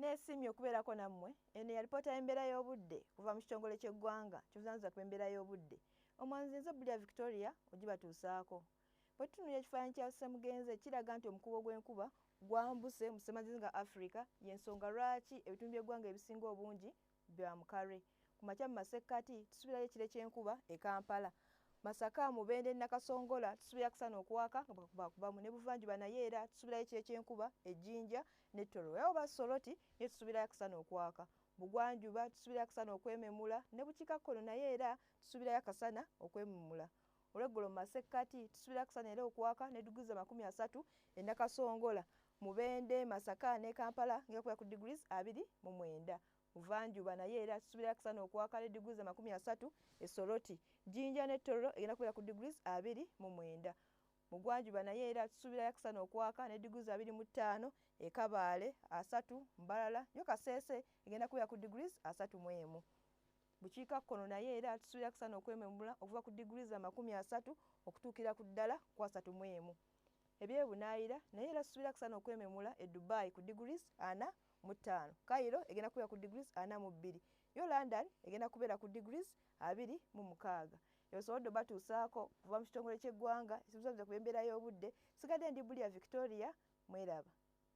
Neesiimye okubeerako nammwe. Eno ye alipoota y'embeera y'obudde kuva mu kitongole ky'eggwanga kivunaanyizibwa ku embeera y'obudde. Omwanzi nze Bulia Victoria ogibatuusaako. Bwe tutunuulira ekifaananyi kya Ssemugenze kiraga nti omukubo gw'enkuba gwambuse mu ssemazinga Africa, y'ensonga lwaki ebitundu by'eggwanga ebisinga obungi bya mukalwe. Ku makya mu masekkati tusuubirayo ekire ky'enkuba e Kampala. Masaka, Mubende ne Nakasongola tusuubira akasana okwaka nga bwekakubakubamu ne Buvanjuba naye era tusuubirayo ekire ky'enkuba e Jinja ne Tororo. Era oba Soroti naye tusuubirayo akasana okwaka. Bugwanjuba tusuubirayo akasana okwememula ne Bukiikakkono naye era tusuubirayo akasana okwememula. Olweggulo mu masekkati tusuubira akasana era okwaka ne degrees 30 e Nakasongola, Mubende, Masaka ne Kampala nga kubeera ku degrees 29. Buvanjuba naye era tusuubira akasana okwaka ne degrees 30 e Soroti. Jinja ne Tororo egenda kubeera ku degrees 29. Mugwanjuba naye era tusuubira akasana okwaka ne degrees 25 e Kabaale, 30 Mbarara, yo Kasese egenda kubeera ku degrees 31. Bukiikakkono naye era tusuubira akasana okwememula okuva ku degrees 30 okutuukira ku ddala ku 31. Ebyebunaayira naye era tusuubira akasana okwememula e Dubai ku degrees 45. Cairo egenda kubeera ku degrees 42. Yo London egenda kubeera ku degrees 26. Ebisobodde obatuusaako okuva mu kitongole ky'eggwanga ekibuzabuza ku by'embeera y'obudde. Sigadde ndi Bulia Victoria, mweraba.